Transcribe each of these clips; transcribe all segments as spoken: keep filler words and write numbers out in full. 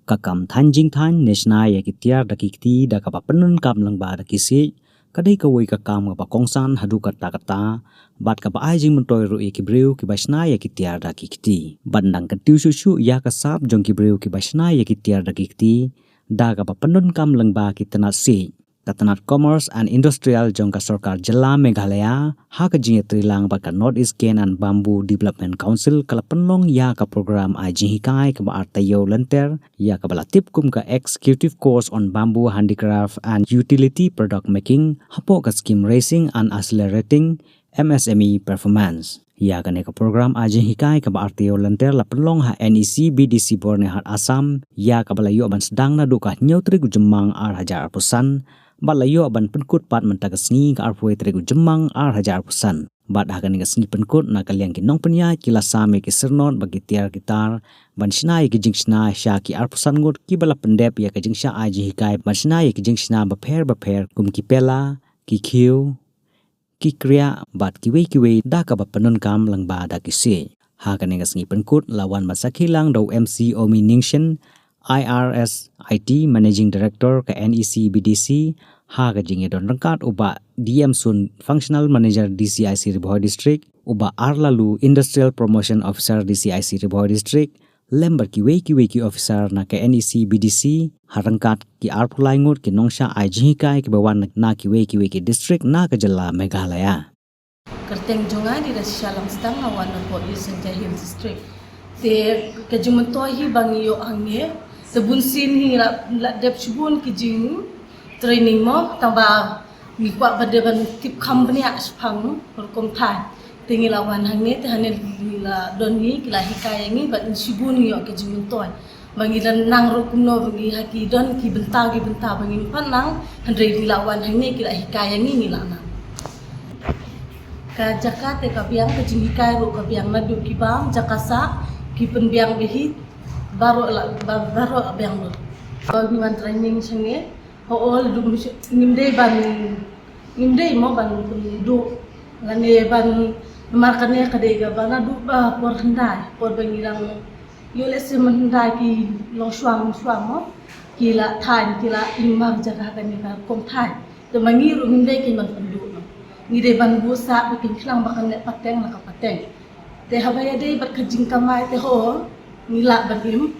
Ka kam thaiñ jingthaiñ ne shna ïa ki tiar da ki kti da kaba pyndonkam lyngba da ki siej, ka dei kawei ka kam kaba kongsan haduh katta katta, bad kaba ai jingmyntoi ruh ïa ki briew kiba shna ïa ki tiar da ki kti. Bad nang kyntiew shuh shuh ïa ka sap jong ki briew kiba shna ïa ki tiar da ki kti da kaba pyndonkam lyngba ki tnat siej, ka tnat Commerce and Industrial jong ka sorkar jylla Meghalaya, ha ka jingïatreilang bad ka North East Cane and Bamboo Development Council, ka la pynlong ïa ka program ai jinghikai kaba ar taïew lynter, ïa kaba la tip kum ka Executive Course on Bamboo Handicraft and Utility Product Making, hapoh ka Scheme Raising and Accelerating M S M E Performance. Ïa kane ka program ai jinghikai kaba ar taïew lynter la pynlong ha N E C B D C Byrnihat Assam, ïa kaba la ïoh ban sdang naduh ka hynñiew tarik u Jymmang ar hajar arphew san, bad la ïoh ban pynkut pat mynta ka sngi ka arphew wei tarik u Jymmang ar hajar arphew san. Bad ha kane ka sngi pynkut, na ka liang ki nongpynïaid ki la sam ïa ki syrnod bad ki tiar ki tar ban shna ïa ki jingshna sha ki arphew san ngut kiba la pyndep ïa ka jingshah ai jinghikai ban shna ïa ki jingshna bapher bapher kum ki pela, ki khiew, ki kriah bad kiwei kiwei da kaba pyndonkam lyngba da ki siej. Ha kane ka sngi pynkut la wan ban sakhi lang da u M C Omi Ningshen, I R S I T, Managing Director ka N E C B D C, ha ka jingïadon ryngkat u Bah D M Sun, Functional Manager D C I C Ri Bhoi District, u Bah R Lalu, Industrial Promotion Officer D C I C Ri Bhoi District, lem bad kiwei kiwei ki officer na ka N E C B D C, ha ryngkat ki arphew lai ngut ki nongshah ai jinghikai kiba wan na kiwei kiwei ki district na ka jylla Meghalaya. Kyrteng jong nga dei Rashisha Langsdang, nga wan na East Jaintia Hills District. Te ka jingmyntoi hi ba ngi ïoh hangne, te bunsien hi la, la dep shibun ki jing training mo, tangba ngi kwah ba dei ban tip kham bniah shaphang rukom thaiñ. Te ngi la wan hangne, te hangne ngi la don ngi, ki la hikai ïa ngi, bad ngi shibun ngi ïoh ka jingmyntoi. Ba ngi la nang ruh kumno ba ngi ha ki don ki bynta ki bynta ba ngim pat nang, hynrei ngi la wan hangne ki la hikai ïa ngi, ngi la nang. Ka jaka te ka biang, ka jinghikai ruh ka biang, naduh ki bam, jaka sah, ki pynbiang bha hi, baroh la, ba-, baroh la biang ruh. Ba ngi wan training shangne, ho ol du ngim dei ban, ngim dei mo ban pynduh lane ban, namar kane ka dei kaba naduh ba por hyndai, por ba ngi dang ïoh lehse mynhyndai ki longshuwa longshuwa mo, ki la thaiñ, ki la im mar jaka kane ka rukom thaiñ. Te ma ngi ruh ngim dei kein ban pynduh noh. Ngi dei ban buh sah ba kin khnang ba kan leh pateng la ka pateng. Te haba ïadei bad ka jingkamai te ho, ngi lah ban im.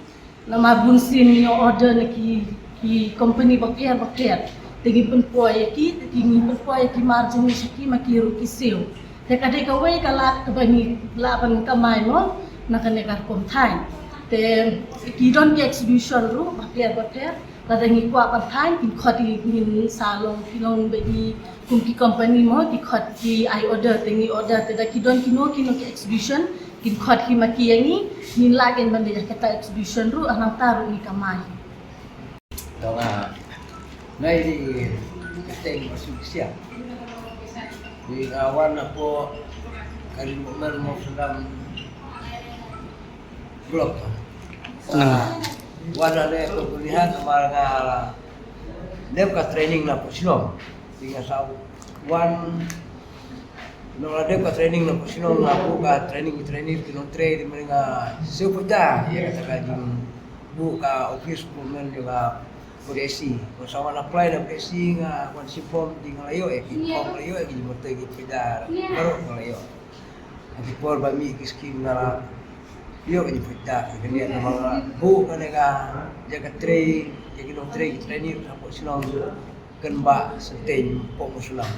Namar bunsien ngi ïoh order na ki, ki company bapher bapher. Te ngi pynpoi ïa ki, te ki ngi pynpoi ïa ki margin sha ki ma ki ruh ki siew. Te ka dei kawei ka lad kaba ngi lah ban kamai mo na kane ka rukom thaiñ. Te ki don ki exhibition ruh bapher bapher. Lada ngi kwah ban thaiñ, kin khot ïa ngi, sa long ki long ba ngi kum ki company mo, ki khot ki ai order, te ngi order, te da ki don kino kino ki exhibition, kin khot ki ma ki ïa ngi, ngin lah kein ban leit ïa kata exhibition ruh, ha nangta ruh ngi kamai. Tang, ah, nai di kyrteng Basu Siang. Di, ah, wan hapoh ka Ri Mukmel Mawsynram Block. Hmm. Ah, wan hangne hapoh Byrnihat namar nga dep ka training na hapoh Shillong. Te nga sa wan, nga la dep ka training na hapoh Shillong, nga buh ka training, training ki nongtrei, te mynne nga shu pyrta ïa kata ka jingbuh ka office recruitment jong ka P D S C. Nga sa wan apply na P D S C, nga wan shim form, te nga la ïoh ïa ki form, nga la ïoh ïa ki jingmyntoi, ki pyrta baroh nga la ïoh. Ha ki por ba mih ki skim nga la ïoh ka jingpyrta, ka jingniat namar nga buh kane ka jaka trei, ïa ki nongtrei, ki training hapoh Shillong, kynbah Senteiñ hapoh Mawsynram.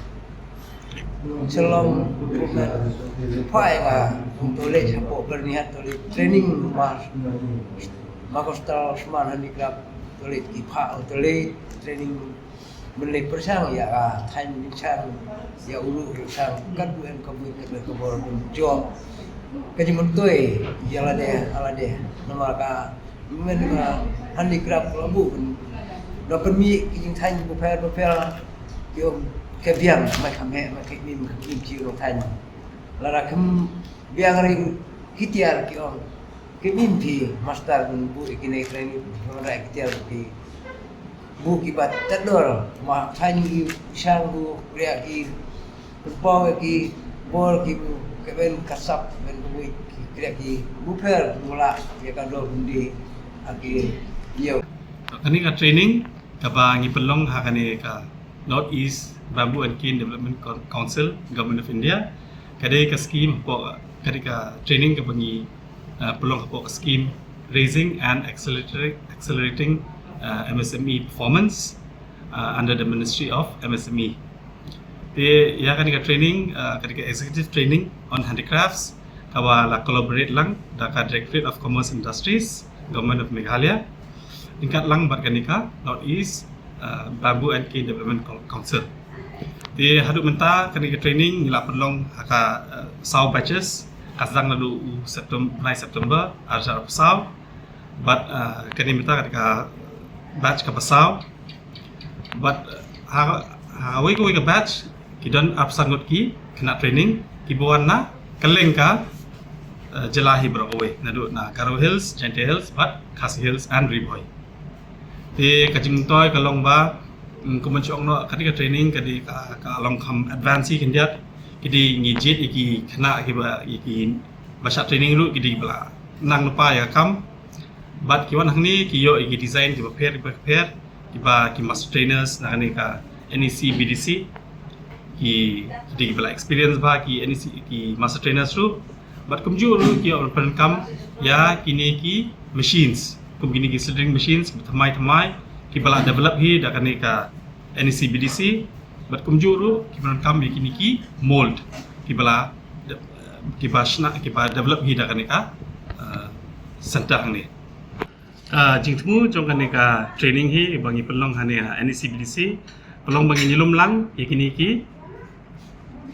Shillong, kumne, phai nga kum toilet hapoh Byrnihat, toilet training ma, ma Coastal Smart Handicraft, toilet ki phah, toilet training. Mynlei pyrshang ïa ka thaiñ, pyrshang ïa u ruh, pyrshang katto katne ka buit, katto katne ka bor, ban jop ka jingmyntoi ïa lade ha lade. Namar ka mynta ka handicraft ka la buh ban da pynmih ki jingthaiñ bapher bapher, ki ong ka biang, mai kham heh, mai kham im, kham im, ki ong thaiñ. Lada kham biang ri ki tiar, ki ong, ki im phi master, ban buh ïa kine training, ban rai ki tiar, ki buh kiba tad dor, ma thaiñ ki shang, buh kriah ki, pynpaw ïa ki bor, ki buh, ka ben ka sap, ben ka buh, ki kriah ki buh pher, buh lah ïa ka dor, buh die ha ki Kane ka training kaba ngi pynlong ha kane ka North East Bamboo and Cane Development Coun- Council, Government of India. Ka dei ka scheme hapoh, ka dei ka training kaba ngi uh, pynlong hapoh ka scheme Raising and Accelerating, Accelerating uh, M S M E Performance uh, under the Ministry of M S M E. Te ïa kane ka training, uh, kane ka executive training on handicrafts, kaba la collaborate lang da ka Directorate of Commerce Industries, Government of Meghalaya, ryngkat lang bad kane ka North East uh, Bamboo and Cane Development Coun- Council. Te haduh mynta kane ka training ngi la pynlong ha ka uh, saw batches, ka sdang naduh u September, bnai September, ar hajar arphew saw. Bad uh, kane mynta kane ka batch kaba saw. Bad uh, ha ha wei ka wei ka batch ki don arphew san ngut ki khynnah training kiba wan na kylleng ka uh, jylla hi baroh kawei, naduh na Garo Hills, Jaintia Hills bad Khasi Hills and Ri Bhoi. Te ka jingmyntoi ka long ba mm, kumba shu ong noh, kane ka training ka dei ka, ka long kham advance hi khyndiat. Ki dei ngi jied ïa ki khynnah kiba, ïa kiba shah training ruh ki dei ba la nang lypa ïa ka kam. Bad ki wan hangne ki ïoh ïa ki design kiba pher kiba pher, kiba ki master trainers na kane ka N E C B D C ki, ki dei kiba la experience bha, ki N E C, ki master trainers ruh. Bad kumjuh ruh ki ïoh pyndonkam ïa kine ki machines, kum kine ki slitting machines thymmai thymmai kiba la develop hi da kane ka N E C B D C. Bad kumjuh ruh ki pyndonkam ïa kine ki mold kiba la de- kiba shna, kiba develop hi da kane ka uh, center hangne. Uh, jingthmu jong kane ka training hi ba ngi pynlong hangne ha N E C B D C, pynlong ba ngin ïalum lang ïa kine ki,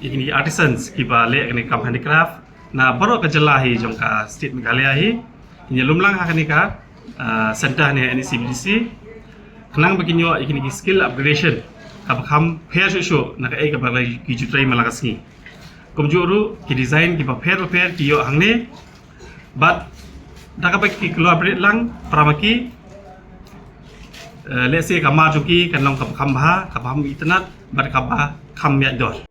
ïa kine ki artisans kiba leh kane ka kam handicraft na baroh ka jylla hi jong ka state Meghalaya hi. Ngin ïalum lang ha kane ka uh, center hangne ha N E C B D C, khnang ba kin ïoh ïa kine ki skill upgradation kaba kham pher shuh shuh na kaei kaba la ki ju trei man la ka sngi. Kumjuh ruh ki design kiba pher ba pher ki ïoh hangne. Bad da kaba ki collaborate lang para ma ki, uh, let's say ka mar jong ki kan long kaba kham bha, kaba kham itynnad bad kaba kham ïaid dor.